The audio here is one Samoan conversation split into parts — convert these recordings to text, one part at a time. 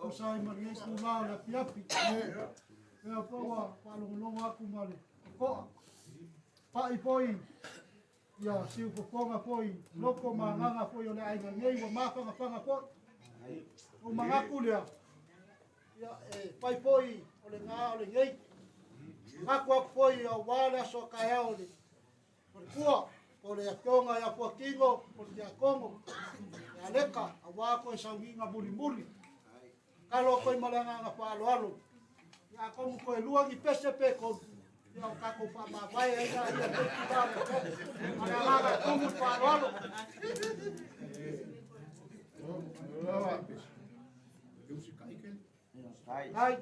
Tusa ai ma lenei itulā o le afiafi. Lea foi ua faalogologo atu ma le totoa, pa'i foi ia siufofoga foi loto ma agaga foi o le aiga nei ua mafanafana foi. Ou manatu lea, ia, e fai foi o lena o lenei. Manatu atu foi aua le aso a taeao o le tua, o le afioga ia Fuatino, o le Tiakono, ia Aleka, aua toe sauniga mulimuli. Tatalo atu ai ma le agaga faaaloalo, ia atonu toe lua ni pese pe tolu, ia o tatou faamavae ai laia i lenei itula o le afiafi. Ma le agaga e tumu i le faaaloalo. Ai. Ai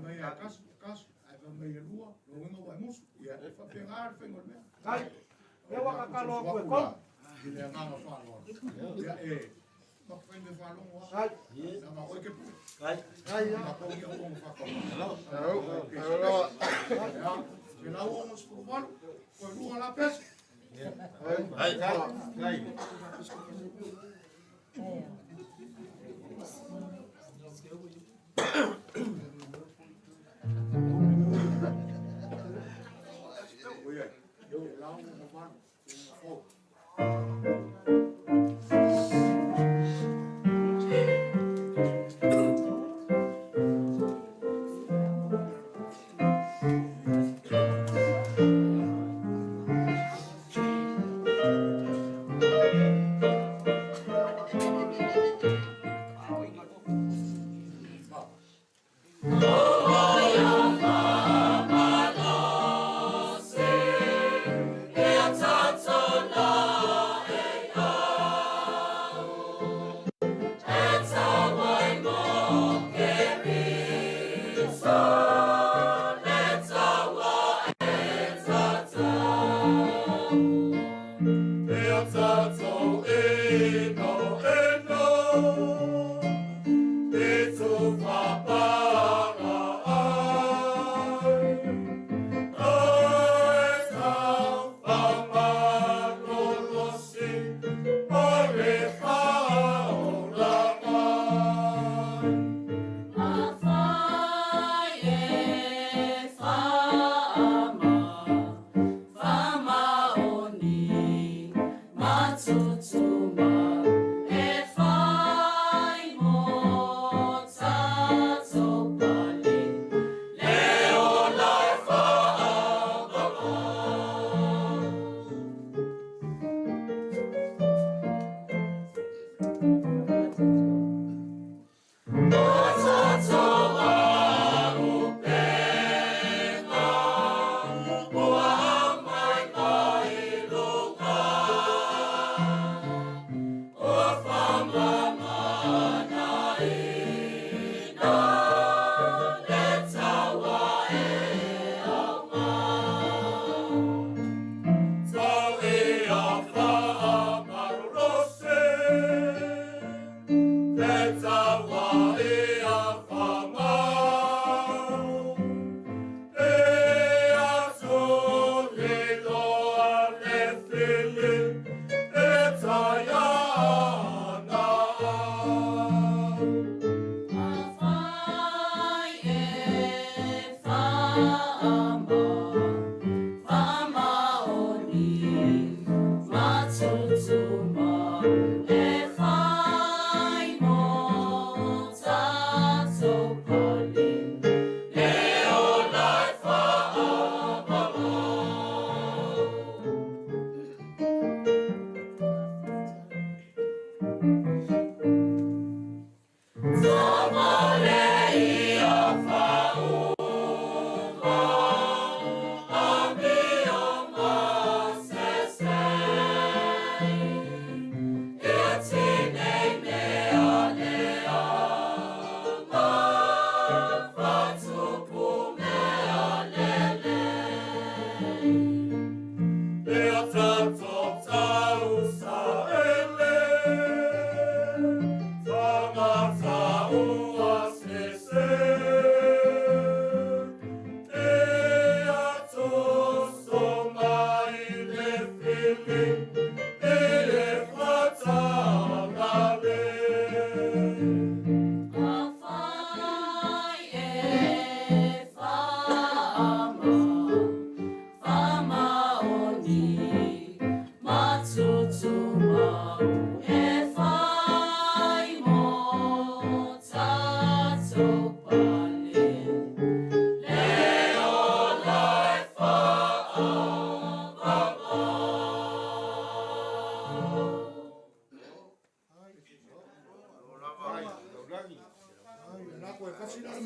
mai e tasi, tasi, ai mai e lua, logo ua e musu. Ia, e faapena le faiga o le mea. Ai. Lea ua tatalo atu e tolu. I le agaga faaaloalo. Ia, e mafai me faalogo lava. Ai. Leaga oe ke pule. Ai. Ai. Tatou ia uoga faataua. Ia, 168, toe lua la pese. Ai. Ai. Oi ai, 168, fou.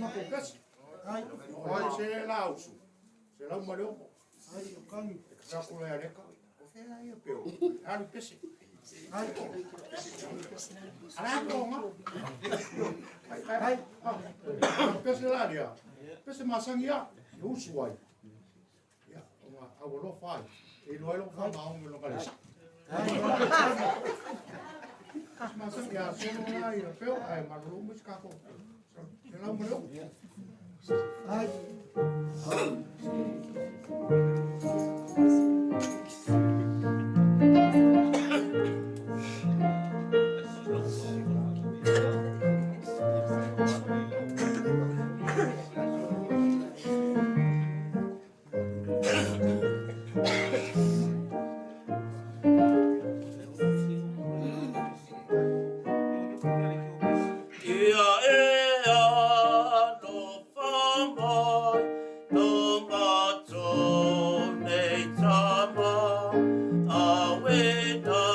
matou pese. O se la usu. Se lau ma le oko. Ai, o kani. E ka sa kula ia leka. O fea ia peo. Alu pese. Ai, Ala ko nga. Ai, ai. Pese la lia. Pese masangi ia. E usu ai. Ia, o nga au alofa ai. E iloa ai lou faamaogi o lona le saʻa. Pese masangi ia solo la ia peo ae malolo uma isi kakou. Se lau ma le oko. Ai. Ia e alofa mai no matou nei tama, awena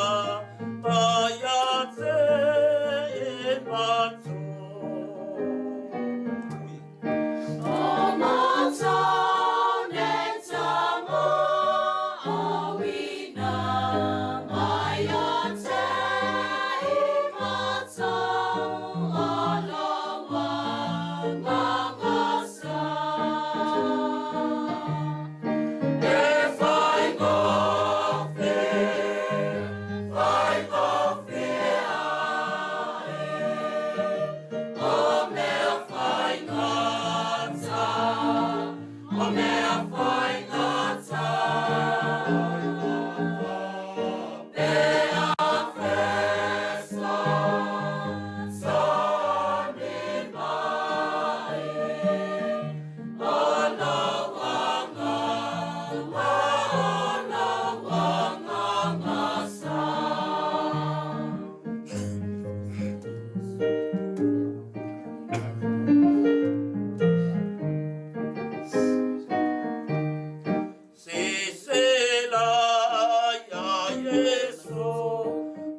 mai a te e matou. O matou nei tama, awina mai a te i matou, aloha ngangasa. E whai ngofe, whai ngofe ai, o mea whai ngata, o mea whai ngata. Pe a feso, so ni mai, o no wanga, o no wanga ngasa. Si se la ia Yesu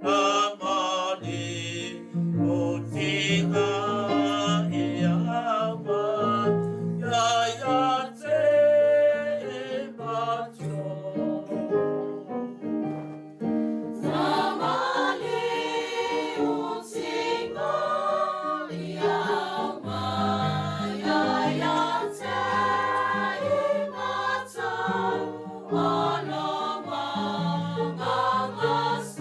na mali o tinga ia ama ia ia te e matou. Namale utinga ia maia ia te i matau aloha ngangasa.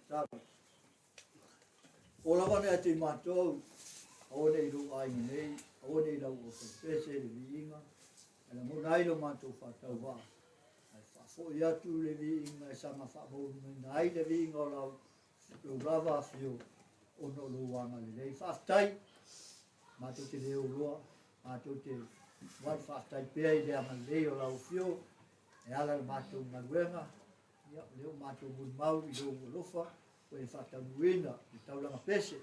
tatalo. O lava nei te matou, aua nei lou aiga nei, aua nei lau aufaipese le viiga, ae lagona ai lo matou faatauvaa, ae faafoi atu le viiga e saga faamaualugaina ai le viiga o lau lou lava afio ona o lou agalelei. Faafetai, matou te le oloa, matou te muai faafetai pea i le agalelei o lau afio e ala i le matou galuega. Ia, o lea ua matou molimau i lou alofa ua e faataunuuina le taulaga pese.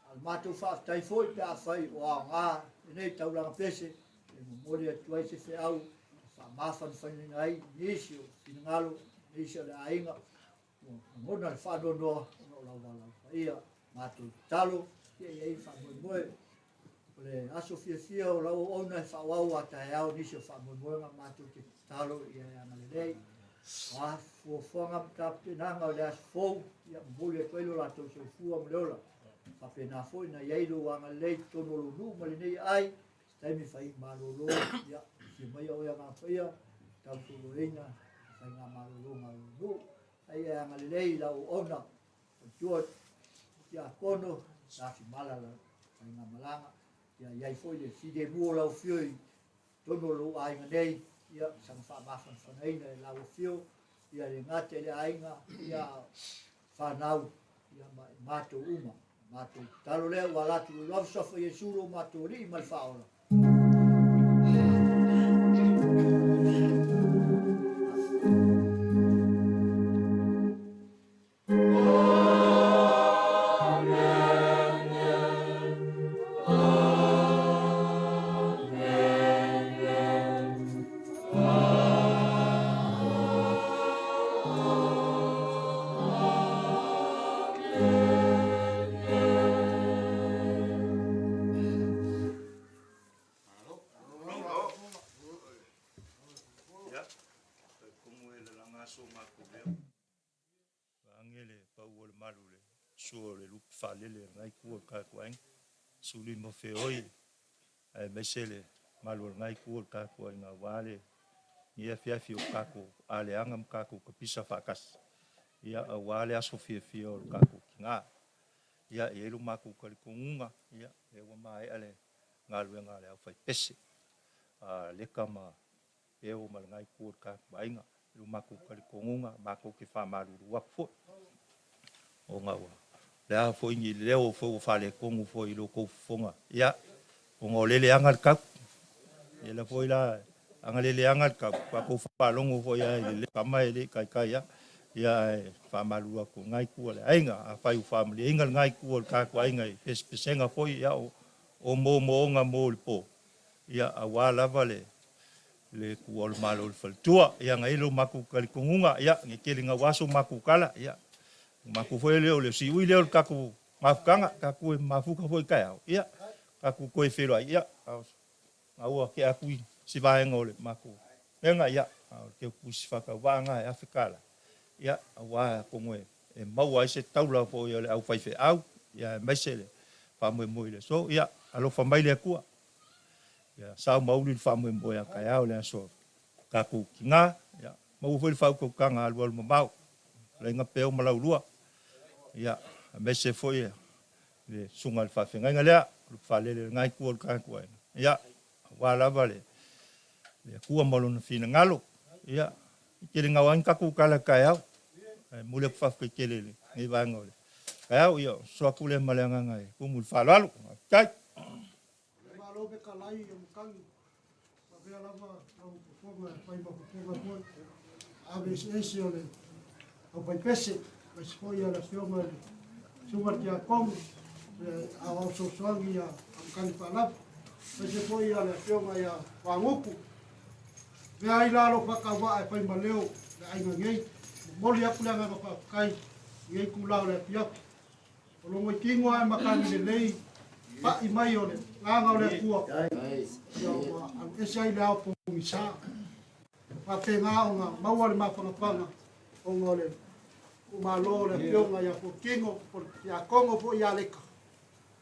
A o le matou faafetai foi pe afai o aoga lenei taulaga pese e momoli atu ai se feau e faamafanafanaina ai nisi o finagalo, nisi o le aiga ua lagona le faanoanoa ona o lau valaau paia. Matou tatalo ia i ai faamoemoe o le aso fiafia o lau auauna e faaauau a taeao nisi o faamoemoega matou te tatalo ia e agalelei. O a fuafuaga ma tapenaga o le aso fou, ia momoli atu ai lo latou soifua ma le ola. Faapena foi na i ai lou agalelei i totonu o lou nuu ma lenei ai, se taimi fai malolo, ia afio mai oe Agaga Paia, tautuaina faigamalologa a lou nuu. Ai e agalelei i lau auauna, faletua tiakono, Lafimala la faigamalaga, ia i ai foi le filemu o lau afio i totonu o lou aiga nei, ia saga faamafanafanaina e lau afio, ia le gata i le aiga, ia fanau, ia ma i matou uma. Matou tatalo lea ua ala atu i lou lava suafa Iesu lo matou Alii ma le Faaola. Ia, talitonu e lalaga so matou leo. Vaeane le pau o le malu i le sua o le lupe faalele a lena itu o le tatou aiga, Sulima feoi aemaise le malu o lena itu o le tatou aiga aua lenei afiafi o tatou aleaga ma tatou tapisa faatasi, ia aua le aso fiafia o le tatou tina. Ia, e i ai lo matou talitonuga, ia, o lea ua maea le galuega a le aufaipese a Leka ma Peo ma lena itu o le tatou aiga. I lo matou talitonuga, matou te faamalulu atu foi, ona ua le a foi ni leo foi ua faaletonu foi i lo outou fofoga, ia, ona o lea e leaga le tau. Ia lea foi la, ana le leaga le tau, tatou faalogo foi lava i le tama e le i taitai lava. Ia ae faamalulu atu i lena itu o le aiga, afai ua faamalieina lena itu o le tatou aiga i pesepesega foi, ia o moomooga mo le po, ia aua lava le tuua o le Malo i le faletua. Ia na i ai lo matou talitonuga, ia ne i tele naua so matou tala, ia o matou foi lea o le siui lea o le tatou mafutaga, tatou mafuta foi i taeao, ia tatou toe feiloai, ia a ua tea atu si vaega o le matou mega, ia a o le teutusi faatauvaa lena e $1000, ia aua atonu e maua ai se taula foi a le aufaifeau, ia aemaise le faamoemoe i le aso. Ia alofa mai le Atua. Ia sao ma uli le faamoemoe a taeao le aso tatou tina, ia maua foi le faautautaga alualu mamao, fetalaiga Peo ma Laulua, ia aemaise foi le susuga i le faafeagaiga lea, Lupefaalele i lena itu o le tatou aiga, ia aua lava le Atua ma Lona finagalo. Ia, e tele gau ai ni tatou tala taeao, ae momoli atu faafetai tele i lenei vaega o le taeao. Ia, soso atu lea ma le agaga e tumu i le faaaloalo. Faafetai. Malo fetalai o Matagi, avea lava lau fofoga e fai ma fofoga foi. Ave eseese o le aufaipese, aemaise foi o le afioga i le Susuga i le Tiakono, le aoao fesoasoani ia Matagi Faalapa, aemaise foi o le afioga ia Fagutu. Avea ai la lou faatauvaa e fai ma leo le aiga nei. Momoli atu le agaga faafetai i lenei itula o le afiafi. O logoitino lava e matagi lelei pai mai o le agaga o le Atua, ia ua aluese ai le ao pogisa. Faapena ona maua le mafanafana ona o le tuumalo o le afioga ia Fuatino, po o le Tiakono foi ia Leka,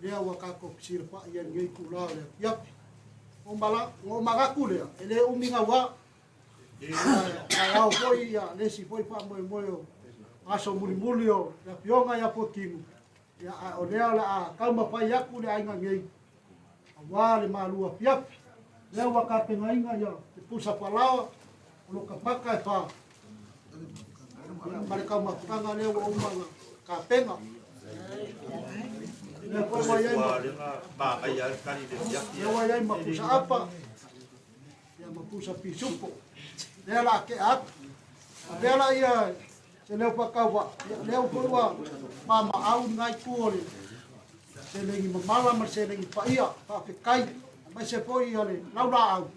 lea ua tatou fesilafai ai i lenei itula o le afiafi. Ona ou manatu lea, e le umi naua, taeao foi le isi foi faamoemoe o aso mulimuli o le afioga ia Fuatino, ia ae o lea o le a taumafai atu le aiga nei aua le malu afiafi. Lea ua tapenaina ia le pusa falaoa o lo tapaka e fa ia ma le taumafataga lea ua uma ona tapena. Lea foi ua i ai ma lea ua i ai ma pusa apa ia ma pusa pisupo. Lea la tea atu. Avea la ia se leo faatauvaa, ia lea foi ua mamaau lena itu o le seleni mamala ma le seleni paia, faafetai, aemaise foi ia le laulaau,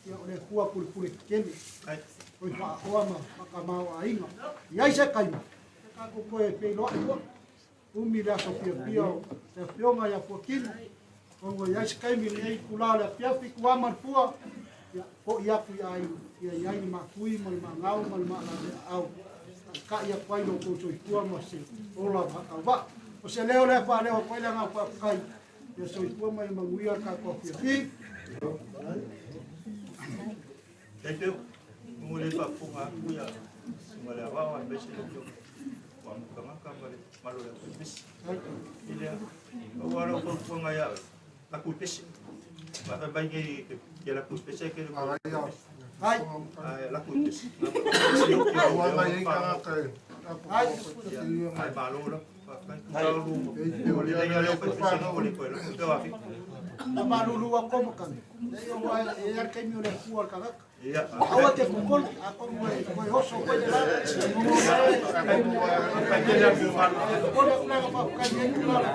ia o le Atua pulepule tetele, oi faaoa ma faatamaoaiga. I ai se taimi, ia tatou toe feiloai foi. Umi le aso fiafia o le afioga ia Fuatino, ona i ai se taimi lenei itula o le afiafi, tua ma le fua, ia foi atu i aiga, ia i ai le maatui ma le maagau ma le maalaveaau, taitai atu ai lo outou soifua ma se ola faatauvaa. O se leo lea faaleo atu ai le agaga faafetai, ia soifua ma ia manuia le tatou afiafi. Thank you. Mo le faafofoga atu ia ma le avao aemaise le afioga ua amutagata ma le malo o le aufaipese. I lea, pau lava lau fautuaga ia oe, laku i pese. Ma fai mai nei ke laku i pese ke le Ai. Ai laku i pese. Ai malo la. Na malulu a komo kame. Nei o ai e ar kaimi o le akua o le tagata. Aua te popole, atonu e toe oso koe le la. Popole aku le faafetai i lenei itula o le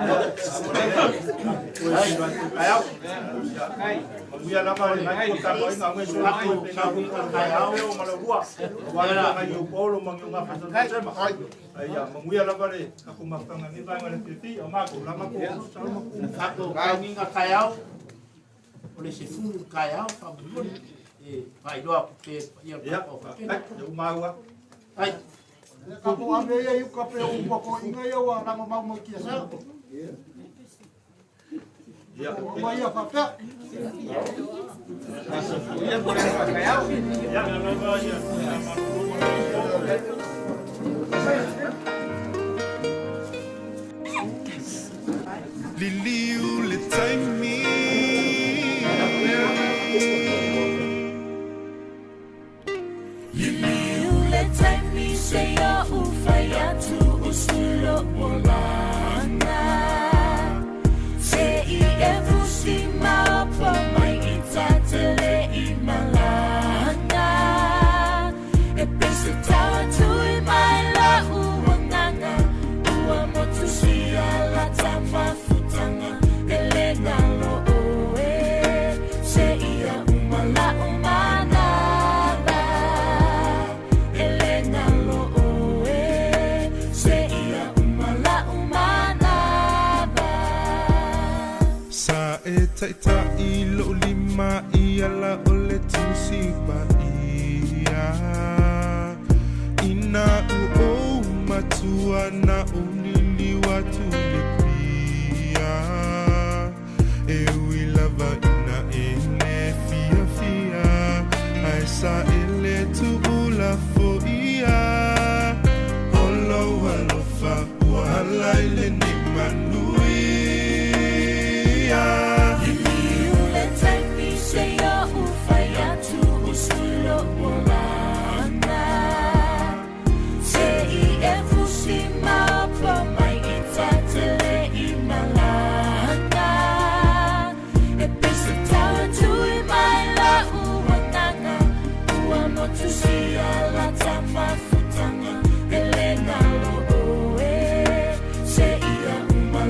Manuia lava le nai ko tamoiga ngai so la ko pe na ko ma le rua. Wa la ngai o polo ma ngi nga fa sa ma. Ai ia manuia lava le aku mafutanga ni vaenga le fifi o mako la mako sa ma ku. Tatou taugiga taeao, o le 10 taeao faamolemole e faailoa atu pea i le paia o le tatou aufaipepe. Ia uma au. Ai. Tatou ave ia i uka pe o uakoaiga ia ua lagomau mai tiasa. Ia. Ua ia faapea. Ia lava ia. Liliu le taimi. Liliu le taimi seia ufai atu usu lou olaga. Se i e fusi maopo mai i tatele i malaga. E pese tau atu i mai lau agaga. Ua motusia lata mafutaga. E le galo oe. Seia uma lau manava. E le galo oe. Seia uma lau manava. Sa e taitai lou lima i ala o le Tusi Paia. Ina ua ou matua na ou liliu atu i le pia. E ui lava ina e le fiafia, ae sa e le tuulafoia. O lou alofa ua ala i lenei manuia. Liliu le taimi seia ufai atu usu lou olaga. Se i e fusi maopo mai i tatele i malaga. E pese tau atu i mai lau agaga. Ua motusia lata mafutaga. E le galo oe. Seia uma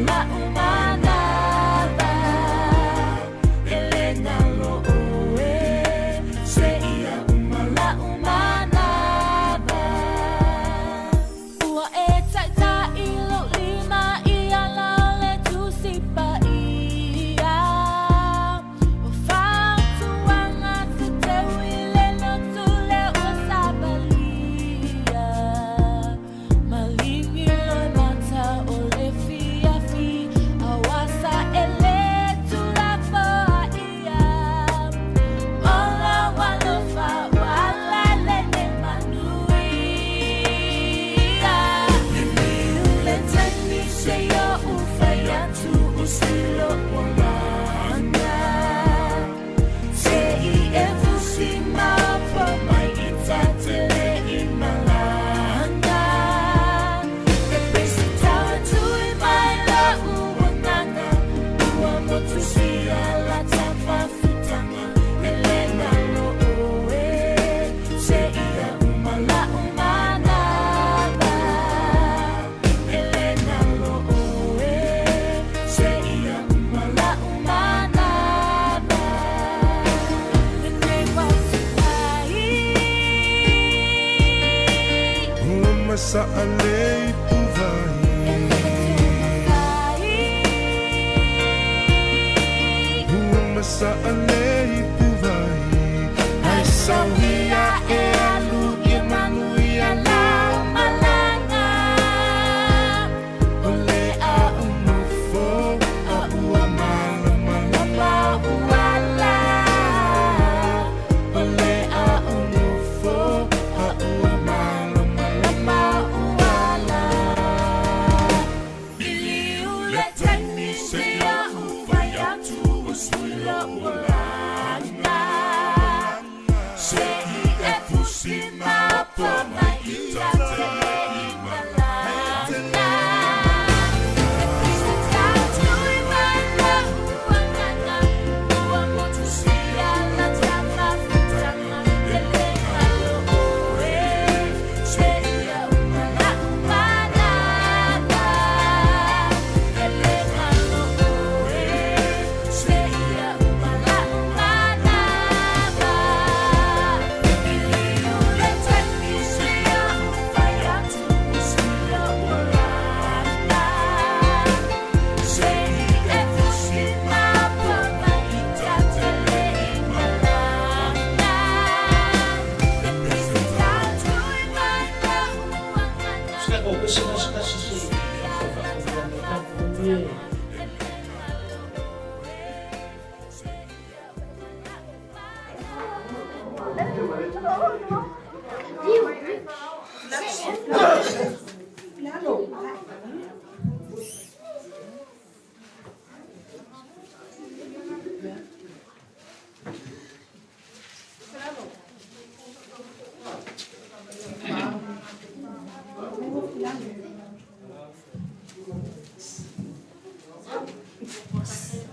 le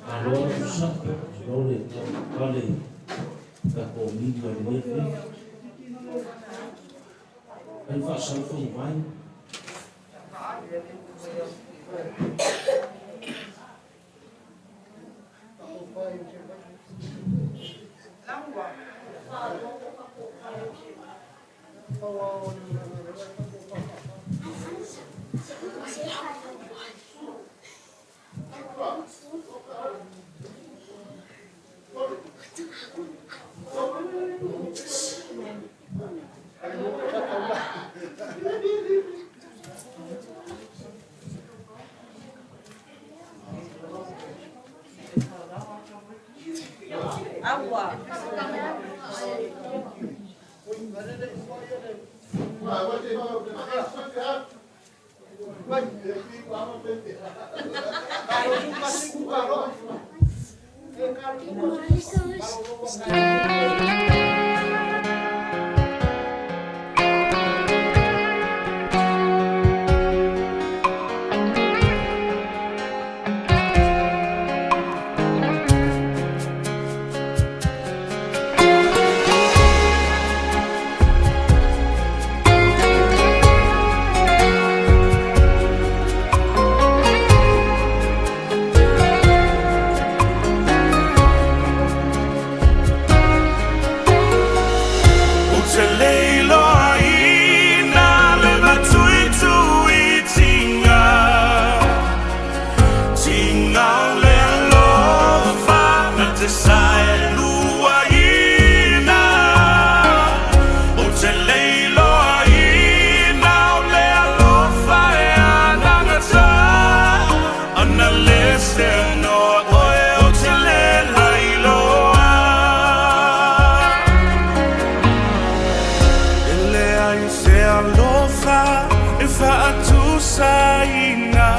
Malo tusa, malo le pale tatou amiga i lenei afiafi. Fai faasalafaga mai. Ou te le iloaina le matuituitiga, tiga o le alofa na te saeluaina. Ou te le iloaina o le alofa e anagata, ana le seanoa oe ou te le lailoa. E leai se alofa e faatusaina,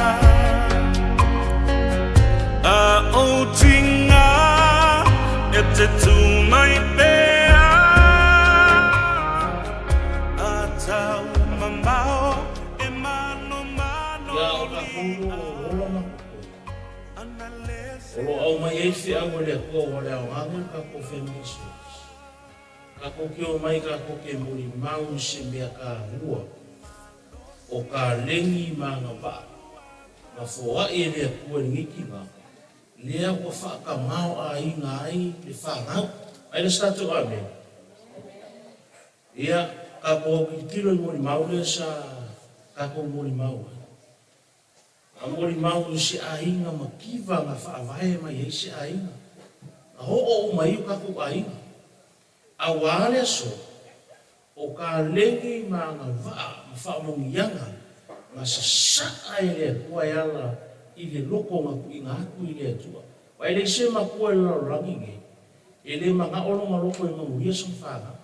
A ou tiga e te tu mai pea, A tau mamao e manomano. Ia, o tatou o ola ma totoe. Ana le O lo o aumai ai feau a le Atua ua le aoga le tatou family service. Tatou te omai tatou te molimau i se mea taua o taleni ma agavaa na foai e le Atua i lenei tina lea ua faatamaoaiga ai le fanau. Ai le se tatou amene. Ia, tatou autilotilo i molimau lea sa tatou molimau ai. Na molimau i se aiga mativa na faavae mai ai se aiga. Na oo uma ai o tatou aiga. Auā le aso, o taleni ma agavaa ma faamanuiaga na sasaa e le Atua e ala i le loto na tuuina atu i le Atua. Aua e leai se matua i le lalolagi nei e le manao lona loto e manuia sana fanau.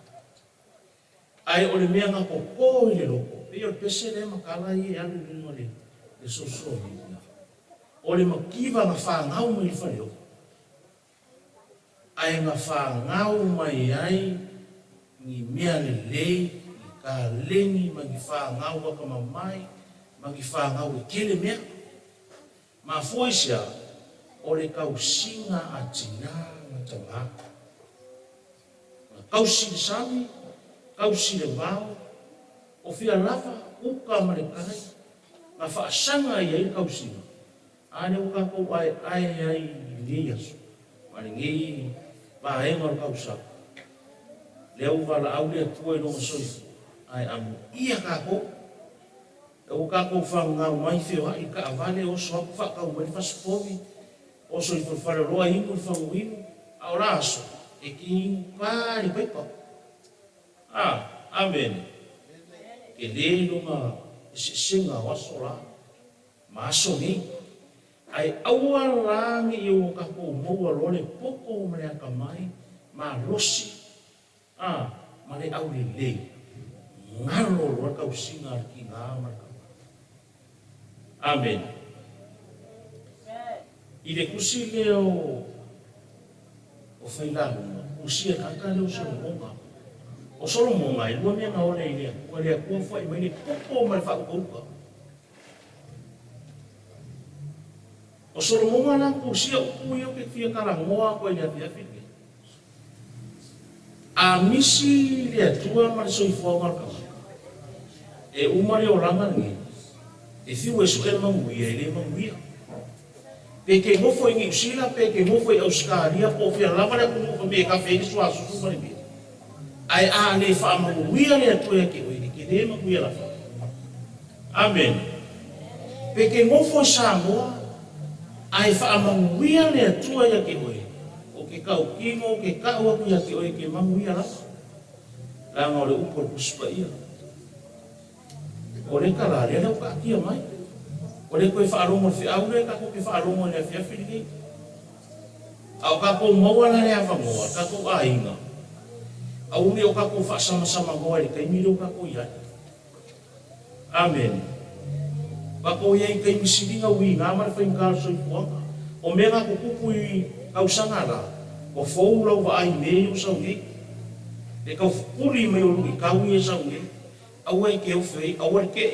Ae o le mea na totō i le loto, pei o le pese lea ma tala ia e alu i luga o le social media, o le mativa na fanau mai i le faleoto, ae na fanau mai ai ni mea lelei, ni taleni ma ni fanau atamamai ma ni fanau e tele mea. Mafua i se a? O le tausiga a tinā ma tamā. Na tausi le sami, tausi le vao, o fea lava uka ma le tai, na faasaga i ai le tausiga, a lea ua tatou aeae ai i lenei aso ma lenei vaega o le tausaga, lea ua valaau le Atua i lona soifua, ae amuia tatou. Lea ua tatou fagau mai feoai i taavale, oso atu faatau mai le fasipovi, oso ifo i le faleoloa inu le faguinu, a o la aso e te inu pa i le paipa. A, amene. Tele lona eseesega o aso la ma aso nei. Ae aua la ne i ua tatou maua loa le poto ma le atamai malosi a ma le aulelei, galo loa le tausiga a le tina ma le tama. Amene. I le tusi lea o o Failauga, usia tagata lea o Solomona. O Solomona, e lua mea na ola i le Atua, le Atua foai mai le poto ma le faautauta. O Solomona la na tusia upu ia ou te fia talanoa atu ai i le afiafi lenei. A misi le Atua ma le soifuaga o le tagata, e uma le olaga lenei, e fiu e sue manuia, e le manuia. Pe te nofo i Niu Sila, pe te nofo i Ausetalia, po o fea lava le atunuu fa mea e kafe ai le suasusu ma le mea. Ae a le faamanuia le Atua ia te oe, e te le manuia lava. Amene. Pe te nofo i Samoa, ae faamanuia le Atua ia te oe, o ke tautino, o ke tau atu ia te oe, e te manuia lava. Leaga o le upu a le Tusi Paia. O le tala, lea la ua taatia mai. Ua le toe faalogo i le feau lea tatou te faalogo i le afiafi lenei. A o tatou maua la le avanoa, tatou aiga, aua ne i o tatou faasamasamanoa i le taimi lea ua tatou i ai. Amene. Tatou i ai i taimi sili na uiga ma le faigata o le soifuaga. O mea na tutupu i tausaga la, ua fou lau vaai i mea ia ua sau nei. Le taufupuli mai o luitau ia e sau nei. Aua e te ofe ai, aua le tee.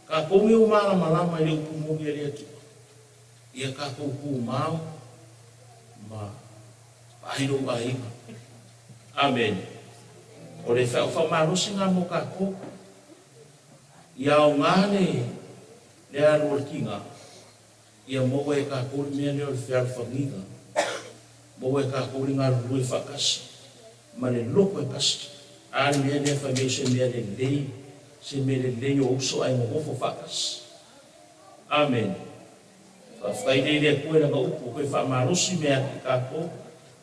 Tatou nei ua malamalama i le upu moni a le Atua. Ia tatou tumau ma vaai lou aiga. Amene. O le feau faamalosi lena mo tatou. Ia aoga le le alu o le tiga, ia maua e tatou le mea lea o le fealofagiga, maua e tatou le galulue faatasi ma le loto e tasi. A le mea lea fai mai o se mea lelei, se mea lelei o uso ae nonofo faatasi. Amene. Faafetai lea i le Atua i Lana upu ua toe faamalosi mea atu i tatou.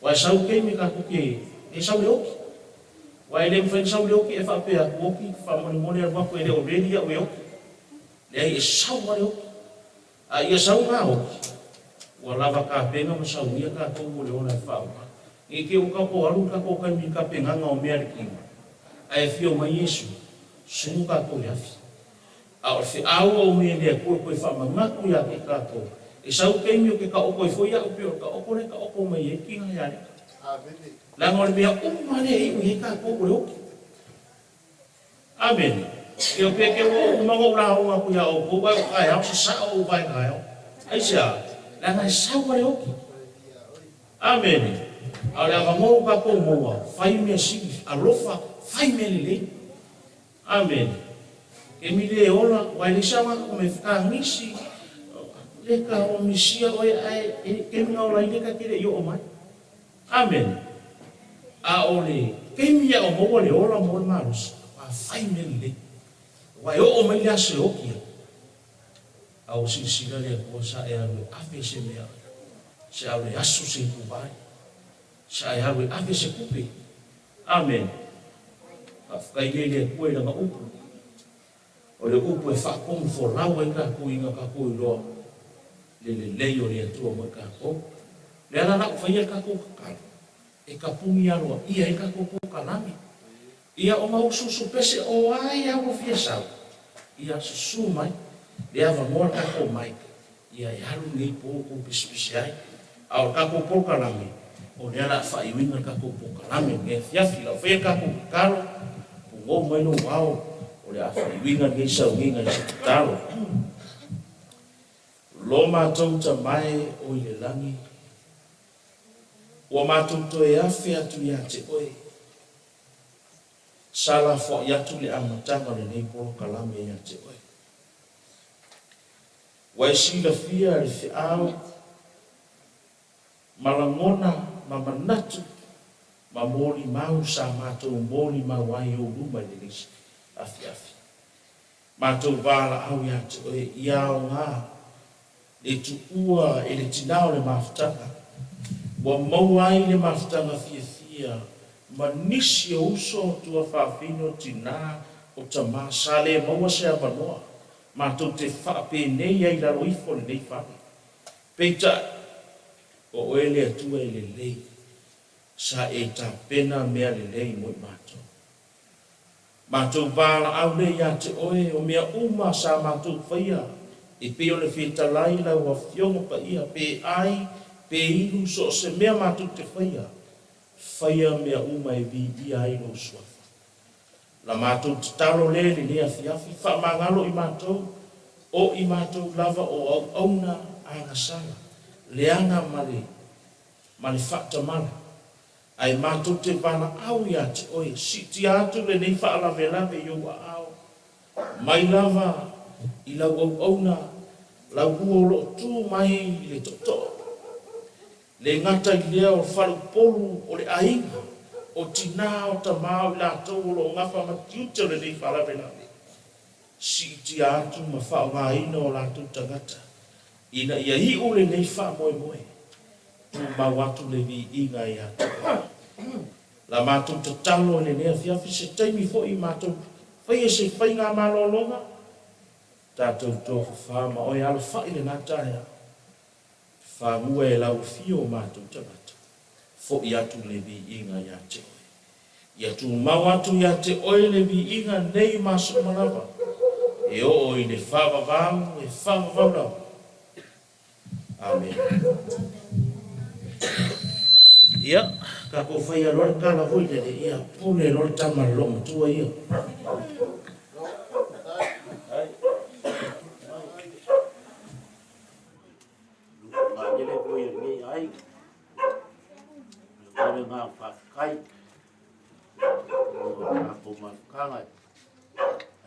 Aua e sau taimi tatou te e sau le oti. Aua e le mafai ona sau le oti e faapea atu, Oti, faamolemole alu atu e le o ready au e oti. Leai, e sau lava le oti. A ia sau na oti, ua lava tapena ma saunia tatou mo le ola e faaaoga. Ne i te i ua tatou alu i le tatou taimi i le tapenaga o mea a le tino, ae afio mai Iesu, sulu tatou i le afi. A o le feau ua aumai e le Atua e toe faamanatu ia te tatou, e sau taimi ou te taoto ai foi au pei o le taoto lea e taoto mai ai le tina ia Leka. Leaga o le mea uma lea e iu i ai tatou o le oki. Amene. Ia pe te ua uma ona ou lauga atu ia outou ae o taeao sasao ou vae taeao. Aisea? Leaga e sau a le oki. Amene. A o le avanoa ua tatou maua, fai mea sili, alofa, fai mea lelei. Amene. Kemi le ola, wa e leai se aoga ka me whakangisi, leka o misia oe ae e kemi nga ola i leka ke le i oo mai. Amene. A o le kemi a o maua le ola mo le malosi, wa whai mea lelei. Wa e oo mai le aso e oki ai. A ua silasila le Atua sa e alu e ave se mea, se alu e aso se ipuvai, sa e alu e ave se kupe. Amene. Faafetai lea i le Atua i Lana Upu. O le Upu e faatonu folau ai tatou ina tatou iloa le lelei o le Atua mo i tatou. Lea la la u faia le tatou tatalo, e tapuni aloaia ai tatou polokalame. Ia ona usuusu pese o ai a ua fia sau, ia susu mai le avanoa le tatou mic, ia e alu lenei po tou pesepese ai. A o le tatou polokalame, o lea la a faaiuina le tatou polokalame lenei afiafi. Lau faia le tatou tatalo, pugou mai lou ao, o le a faaiuina lenei sauniga i se tatalo. Lo matou Tama e o i le lagi, ua matou toe afe atu ia te oe. Sa lafoai atu le amataga o lenei polokalame ia te oe. Ua e silafia le feau ma lagona ma manatu ma molimau sa matou molimau ai i ou luma i lenei afiafi. Matou valaau ia te oe ia aoga le tuua e le tina o le mafutaga, ua maua ai le mafutaga fiafia ma nisi o uso tuafaafine o tina o tama sa le maua se avanoa matou te faapenei ai i lalo ifo o lenei fale. Peitai, o Oe le Atua e lelei, sa E tapena mea lelei mo i matou. Matou valaau lea ia te Oe, o mea uma sa matou faia, e pei ona fetalai Lau Afioga Paia, pe ai, pe inu, so o se mea matou te faia, faia mea uma e viia ai Lou Suafa. La matou tatalo lea i lenei afiafi, faamagalo i matou, o i matou lava o auauna agasala, leaga ma le, ma le faatamala, ae matou te valaau ia te Oe, siitia atu lenei faalavelave i Ou aao, mai lava i Lau auauna, Lau ua o lo o tu mai i le tootoo. Le gata i lea o le faleupolu o le aiga, o tinā, o tamā, o i latou o lo o gafa ma tiute o lenei faalavelave, siitia atu ma faaaogaina o latou tagata ina ia iu lenei faamoemoe, tumau atu le viiga ia te Oe. La matou tatalo i lenei afiafi, se taimi foi matou faia se faigamalologa, tatou tofafa ma Oe alafai lena taeao. Fanua e lau afio o matou tagata, foi atu le viiga ia te Oe. Ia tumau atu ia te Oe le viiga nei ma aso uma lava, e oo i le faavavau e faavavau lava. Amene. Ia, tatou faia loa le tala foi lele, ia pule loa le tama a le loomatua ia. Faalele foi e lenei aiga. O le agaga faafetai o tatou mafutaga e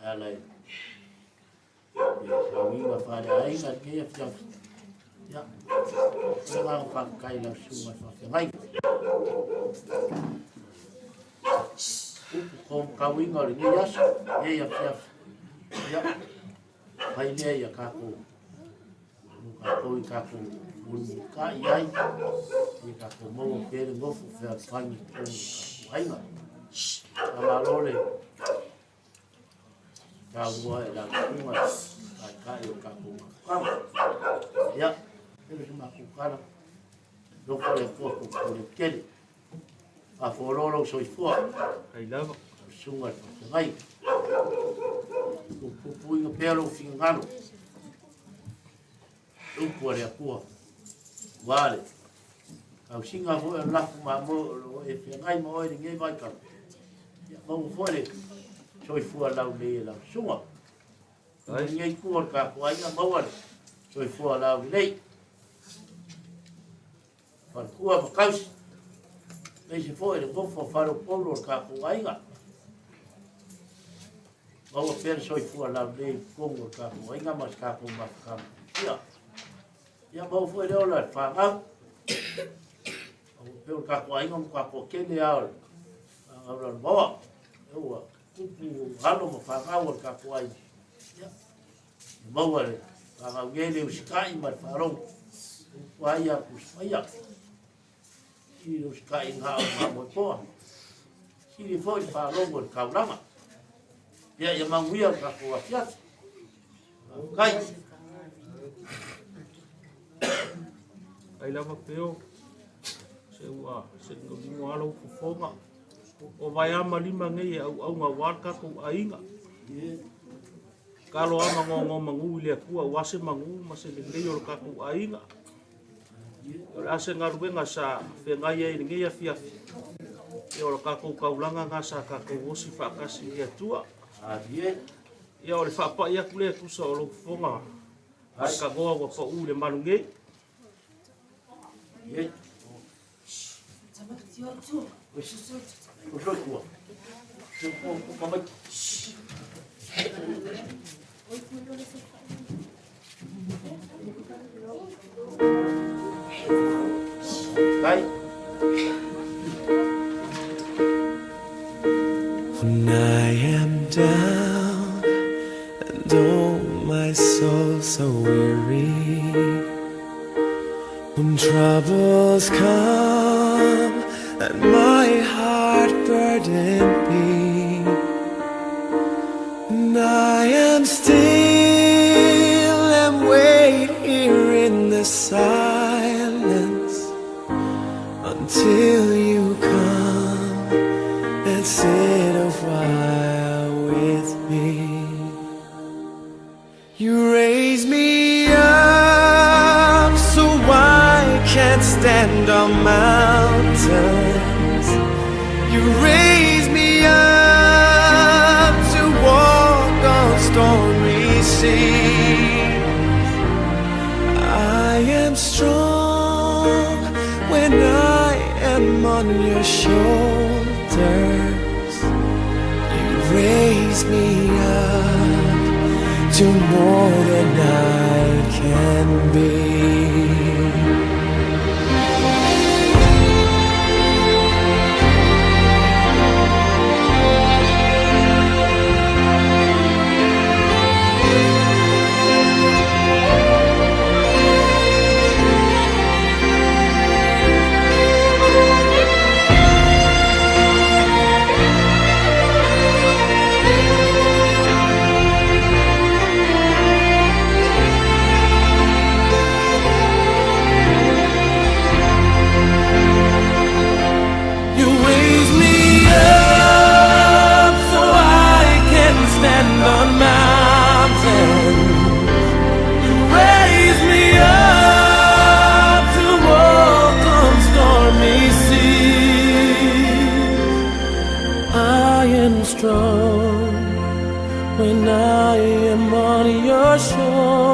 ala i le sauiga faaleaiga i lenei afiafi. Ia, o le agaga faafetai i lau susuga i le faafeagaiga. Upu tauiga o lenei aso, lenei afiafi. Ia, fai lea ia tatou tatou i tatou mulimulitai ai, ia tatou maua pea le nofo fealofani i totonu o tatou aiga. Faamalo le taua e lau susuga taitai o tatou mafutaga. Ia, e se matou tala, nofo le Atua pule tele. Faafualoa lou soifua. Ai lava. Susuga i le Faafeagai. Puipuiga pea lou finagalo. Upu a le Atua. Ua le tausiga foi o le lafo mamoe o lo o e feagai ma oe i lenei vaitau. Ia maua foi le soifua laulelei e lau susuga. I lenei itu o le tatou aiga, maua le soifua laulelei. Faletua ma tausi, aemaise foi le nofo a faleupolu o le tatou aiga. Maua pea le soifua laulelei i totonu o le tatou aiga ma se tatou mafutaga fiafia. Ia maua foi le ola i le fanau. Maua pea o le tatou aiga ma tatou tele lava o le fanau lalovaoa. Ua tupu alo ma fanau o le tatou aiga. Ia, maua le fanau nei le usitai ma le faalogo. Upu ai a Tusi Paia. Sili le usitai i ngā o ngā moepoa. Sili foi le faalogo i le taulaga. Ia, ia manuia le tatou afiafi. Faafetai. Ai lava peo, se ua se ligo alo fofoga. O vai ama lima nei e auauna aua le tatou aiga. Tatalo lava ma nonomanu i le Atua aua se manu ma se lelei o le tatou aiga. O le a se galuega sa feagai ai i lenei afiafi, ia o le tatou taulaga lena sa tatou osi faatasi i le Atua. Ia o le faapai atu lea e tusa o lou fofoga ma le tanoa ua pau i le malu nei. When I am down and oh my soul so weary, when troubles come and my heart burdened be, and I am still and wait here in the silence. can stand on mountains. You raise me up to walk on stormy seas. I am strong when I am on your shoulders. You raise me up to more than I can be. You raise me up so I can stand on mountains. You raise me up to walk on stormy seas. I am strong when I am on your shoulders.